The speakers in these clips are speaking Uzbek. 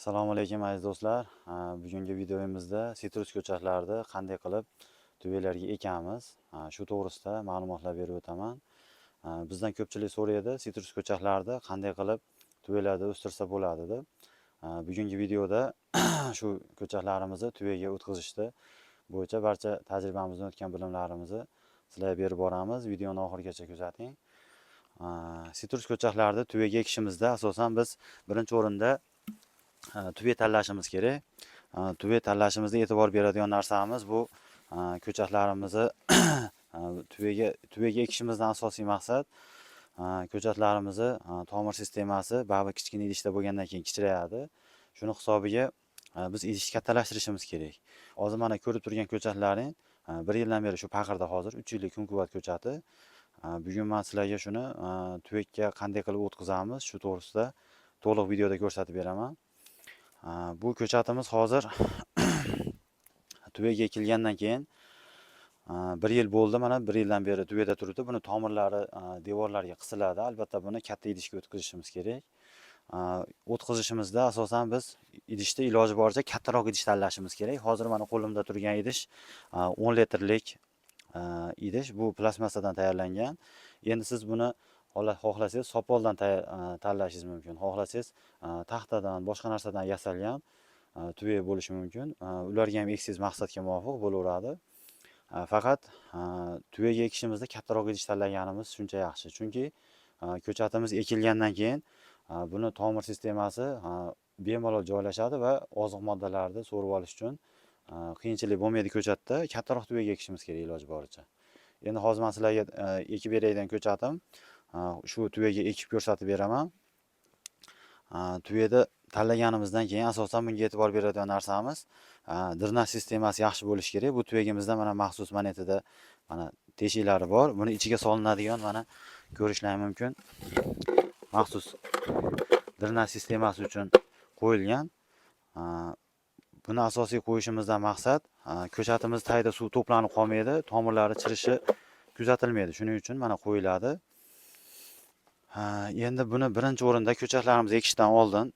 Assalomu alaykum aziz do'stlar. Bugungi videomizda sitrus ko'chatlarini qanday qilib tuyalarga ekamiz, shu to'g'risida ma'lumotlar berib o'taman. Bizdan ko'pchilik so'raydi, sitrus ko'chatlarini qanday qilib tuyalarda o'stirsa bo'ladi deb. Bugungi videoda shu ko'chatlarimizni tuyaga o'tkazishni bo'yicha barcha tajribamizdan o'tgan bilimlarimizni sizlarga berib boramiz. Videoni oxirigacha kuzating. Sitrus ko'chatlarini tuyaga ekishimizda asosan biz birinchi o'rinda tuya tanlashimiz kerak. Tuya tanlashimizda e'tibor beradigan narsamiz bu ko'chatlarimizni tuyaga ekishimizdan asosiy maqsad ko'chatlarimizni tomir sistemasi baribir kichkina idishda bo'lgandan keyin kichrayadi. Shuni hisobiga biz idishni kattalashtirishimiz kerak. Hozir mana ko'rib turgan ko'chatlaring bir yildan beri shu paqirda, hozir 3 yillik kumkvat ko'chati. Bugun men sizlarga shuni tuvakka qanday qilib o'tkazamiz, shu to'g'risida to'liq videoda ko'rsatib beraman. Bu ko'chatimiz hozir tuyaga ekilgandan keyin bir yil bo'ldi, mana bir yildan beri tuyada turibdi. Buni tomirlari devorlarga qisiladi. Albatta buni katta idishga o'tkazishimiz kerak. O'tkazishimizda asosan biz idishni iloji boricha kattaroq idish tanlashimiz kerak. Hozir mana qo'limda turgan idish 10 litrlik idish, bu plastmassadan tayyorlangan. Endi siz buni xohlasangiz sopoldan tanlashingiz mumkin, xohlasangiz taxtadan, boshqa narsadan yasalgan tuya bo'lishi mumkin. Ularga ham eksangiz maqsadga muvofiq bo'laveradi. Faqat tuyaga ekishimizda kattaroq idish tanlaganimiz shuncha yaxshi, chunki ko'chatimiz ekilgandan keyin buni tomir sistemasi bemalol joylashadi va oziq moddalarni so'rib olish uchun qiyinchilik bo'lmaydi ko'chatda. Kattaroq tuyaga ekishimiz kerak iloji boricha. Endi hozir men sizlarga ekib beradigan ko'chatim shu tuyaga ekib ko'rsatib beraman. Tuyada tanlaganimizdan keyin asosan bunga e'tibor beradigan narsamiz drenaj sistemasi yaxshi bo'lishi kerak. Bu tuyagimizda mana maxsus monetida mana teshiklari bor. Buni ichiga solinadigan, mana ko'rishlari mumkin, maxsus drenaj sistemasi uchun qo'yilgan. Buni asosiy qo'yishimizdan maqsad ko'chatimiz tagida suv to'planib qolmaydi, tomirlari chirishi kuzatilmaydi. Shuning uchun mana qo'yiladi. Endi buni birinchi o'rinda ko'chatlarimizni ekishdan oldin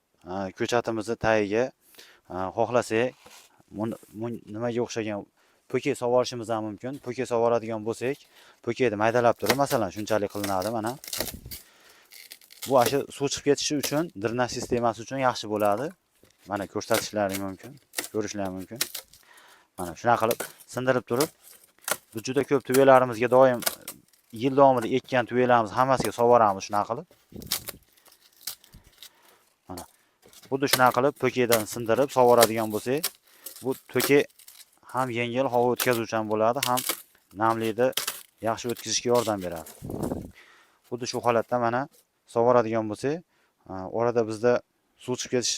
ko'chatimizni tagiga xohlasak nimaga o'xshagan po'key sovorishimiz ham mumkin. Po'key sovoradigan bo'lsak, po'keyni maydalab turib, masalan, shunchalik qilinadi mana. Bu shu suv chiqib ketishi uchun, drenaj sistemasi uchun yaxshi bo'ladi. Mana ko'rsatishlaring mumkin, ko'rishlari mumkin. Mana shunaqa qilib sindirib turib, biz juda ko'p tuyalarimizga doim yil davomida ekkan tuyalarimiz hammasiga sovoramiz shunaqa qilib. Mana xuddi shunaqa qilib po'keydan sindirib sovoradigan bo'lsak, bu po'key ham yengil, havo o'tkazuvchan bo'ladi, ham namlikni yaxshi o'tkazishga yordam beradi. Xuddi shu holatda mana sovoradigan bo'lsak, orada bizda suv chiqib ketish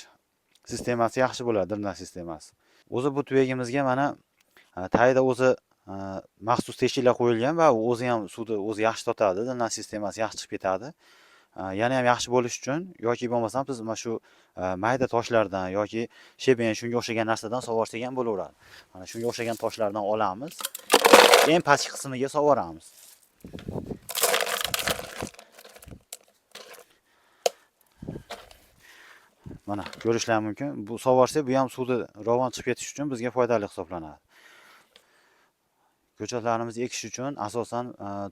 sistemasi yaxshi bo'ladi, drenaj sistemasi. O'zi bu tuyagimizga mana tagida o'zi maxsus teshiklar qo'yilgan va o'zi ham suvni o'zi yaxshi totadi, drenaj sistemasi yaxshi chiqib ketadi. Yana ham yaxshi bo'lish uchun yoki bo'lmasam biz mana shu mayda toshlardan yoki sheben, shunga o'xshagan narsadan sovorsak ham bo'laveradi. Mana shunga o'xshagan toshlardan olamiz. Eng pastki qismiga sovoramiz. Mana ko'rishlar mumkin. Bu sovorsak, bu ham suvni ravon chiqib ketish uchun bizga foydali hisoblanadi. Ko'chatlarimizni ekish uchun asosan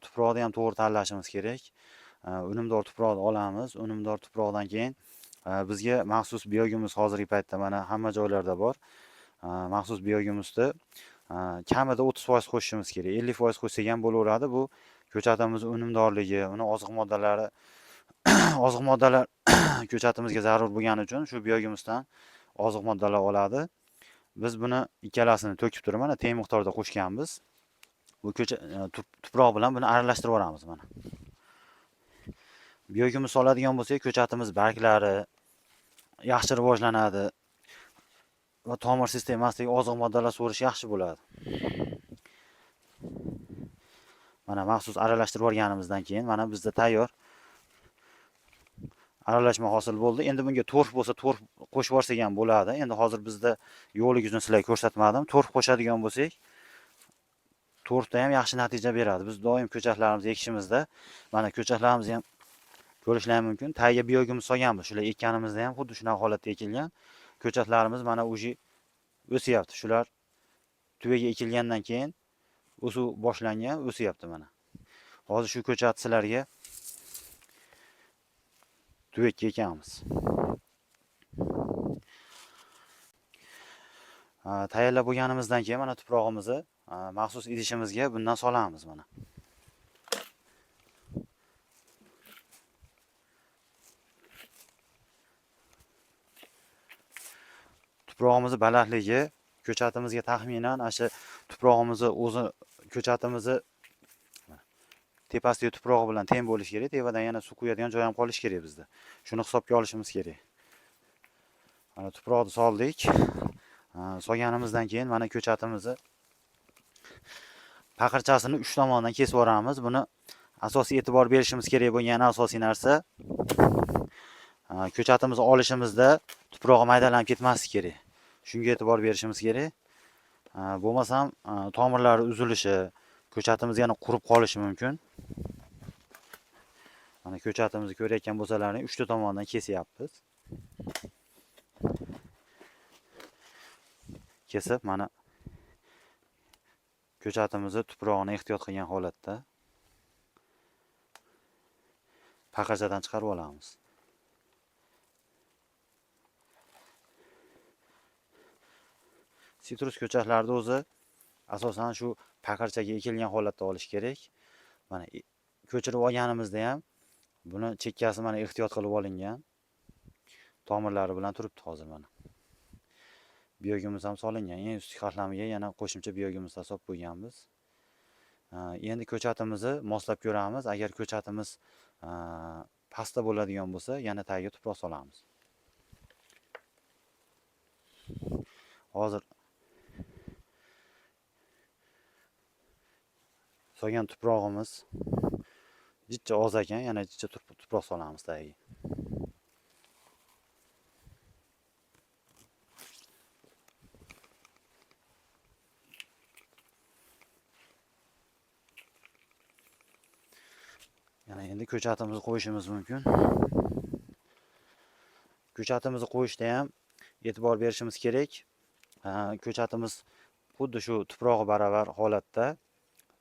tuproqni ham to'g'ri tanlashimiz kerak. Unumdor tuproqni olamiz. Unumdor tuproqdan keyin bizga maxsus biogumus hozirgi paytda mana hamma joylarda bor. Maxsus biogumusni kamida 30% qo'shishimiz kerak. 50% qo'shsak ham bo'laveradi. Bu ko'chatimiz unumdorligi, uni oziq moddalari oziq moddalar ko'chatimizga zarur bo'lgani uchun shu biogumusdan oziq moddalar oladi. Biz buni ikkalasini to'kib turib mana teng miqdorda qo'shganmiz. Bu ko'cha tuproq bilan buni aralashtirib yuboramiz mana. Biogumus oladigan bo'lsak, ko'chatimiz barglari yaxshi rivojlanadi va tomir sistemasidagi oziq moddalar so'rishi yaxshi bo'ladi. Mana maxsus aralashtirib yuborganimizdan keyin mana bizda tayyor aralashma hosil bo'ldi. Endi bunga torf bo'lsa, torf qo'shib yuborsak ham bo'ladi. Endi hozir bizda yo'qligi uchun sizlarga ko'rsatmadim. Torf qo'shadigan bo'lsak, torfda ham yaxshi natija beradi. Biz doim ko'chatlarimizni ekishimizda mana ko'chatlarimizni ham ko'rishlar mumkin. Tagiga biogumus solganmiz. Shular ekkanimizda ham xuddi shunaqa holatda ekilgan. Ko'chatlarimiz mana o'sha o'syapti. Shular tuyaga ekilgandan keyin o'suv boshlangan, o'syapti mana. Hozir shu ko'chat sizlarga tuvakka ekamiz. Tayyorlab bo'lganimizdan keyin mana tuprog'imizni maxsus idishimizga bundan solamiz mana. Tuprog'imizni balandligi ko'chatimizga taxminan ana shu tuprog'imizni o'zi ko'chatimizni tepasidagi tuprog'i bilan teng bo'lishi kerak. Tepadan yana suv quyadigan joy ham qolishi kerak bizda. Shuni hisobga olishimiz kerak. Mana tuproqni soldik. Solganimizdan keyin mana ko'chatimizni paqirchasini 3 tomondan kesib yuboramiz. Buni asosiy e'tibor berishimiz kerak bo'lgan asosiy narsa, ko'chatimizni olishimizda tuprog'i maydalanib ketmasligi kerak. Shunga e'tibor berishimiz kerak. Bo'lmasam tomirlari uzilishi, ko'chatimiz yana qurib qolishi mumkin. Mana ko'chatimizni ko'rayotgan bo'lsalaring, 3 ta tomondan kesyapmiz. Kesib mana ko'chatimizni tuprog'ini ehtiyot qilgan holatda paqirchadan chiqarib olamiz. Sitrus ko'chatlarni o'zi asosan shu paqirchaga ekilgan holatda olish kerak. Mana ko'chirib olganimizda ham buni chekkasi mana ehtiyot qilib olingan. Tomirlari bilan turibdi hozir mana. Biyogimiz ham solingan. Eng ustki qatlamiga yana qo'shimcha biyogimiz solib qo'yganmiz. Endi ko'chatimizni moslab ko'ramiz. Agar ko'chatimiz pastda bo'ladigan bo'lsa, yana tagiga tuproq solamiz. Hozir solgan tuprog'imiz jicha oz ekan, yana jicha tuproq solamiz tagiga. Yana endi ko'chatimizni qo'yishimiz mumkin. Ko'chatimizni qo'yishda ham e'tibor berishimiz kerak. Ko'chatimiz xuddi shu tuprog'i baravar holatda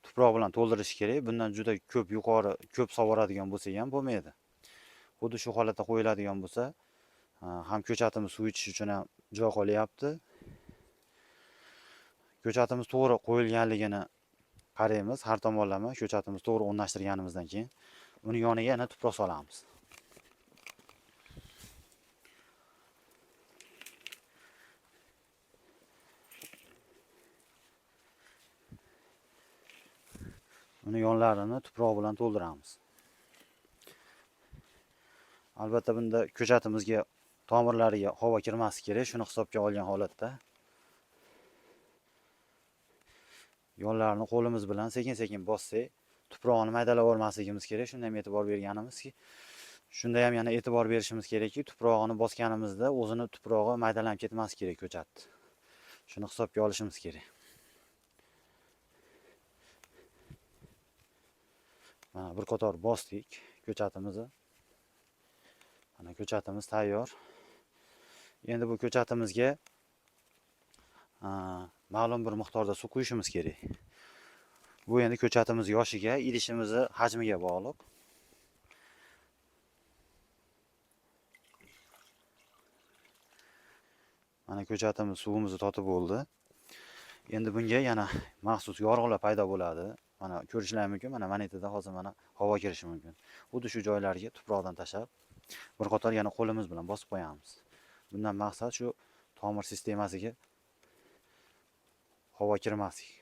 tuproq bilan to'ldirish kerak. Bundan juda ko'p yuqori, ko'p sovoradigan bo'lsa ham bo'lmaydi. Xuddi shu holatda qo'yiladigan bo'lsa, ham ko'chatimiz suv ichish uchun ham joy qolyapti. Ko'chatimiz to'g'ri qo'yilganligini qaraymiz. Har tomonlama ko'chatimiz to'g'ri o'rnashtirganimizdan keyin uni yoniga yana tuproq solamiz. Uni yonlarini tuproq bilan to'ldiramiz. Albatta bunda ko'chatimizga tomirlariga havo kirmasligi kerak. Shuni hisobga olgan holatda yonlarini qo'limiz bilan sekin-sekin bossak, tuprog'ini maydalab olmasligimiz kerak. Shunda ham e'tibor berganimizki, shunda ham yana e'tibor berishimiz kerakki, tuprog'ini bosganimizda o'zini tuprog'i maydalanib ketmasligi kerak ko'chatni. Shuni hisobga olishimiz kerak. Mana bir qator bosdik ko'chatimizni. Mana ko'chatimiz tayyor. Endi bu ko'chatimizga ma'lum bir miqdorda suv quyishimiz kerak. Bu endi ko'chatimiz yoshiga, idishimizni hajmiga bog'liq. Mana ko'chatimiz suvimizni totib bo'ldi. Endi bunga yana maxsus yorug'lar paydo bo'ladi. Mana ko'rishlari mumkin, mana monetada hozir mana havo kirishi mumkin. Xuddi shu joylarga tuproqdan tashlab, bir qator yana qo'limiz bilan bosib qo'yamiz. Bundan maqsad shu tomir sistemasiga havo kirmaslik.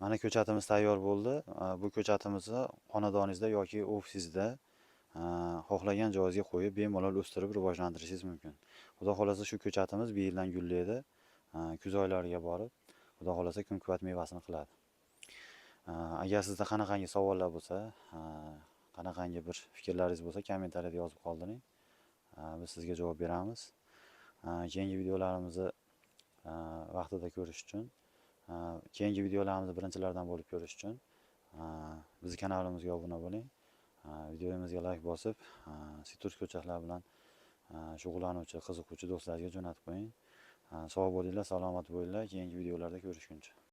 Mana ko'chatimiz tayyor bo'ldi. Bu ko'chatimizni xonadoningizda yoki ofisingizda xohlagan joyingizga qo'yib, bemalol o'stirib rivojlantirishingiz mumkin. Xudo xohlasa shu ko'chatimiz bir yildan gullaydi. Kuz oylariga borib, Xudo xohlasa kumkvat mevasini qiladi. Agar sizda qanaqangi savollar bo'lsa, qanaqangi bir fikrlaringiz bo'lsa, kommentariyada yozib qoldiring. Biz sizga javob beramiz. Keyingi videolarimizni vaqtida ko'rish uchun, keyingi videolarimizni birinchilardan bo'lib ko'rish uchun bizni kanalimizga obuna bo'ling. Videomizga layk bosib, sitrus ko'chatlar bilan shug'ullanuvchi, qiziquvchi do'stlarga jo'natib qo'ying. Sog' bo'linglar, salomat bo'linglar. Keyingi videolarda ko'rishguncha.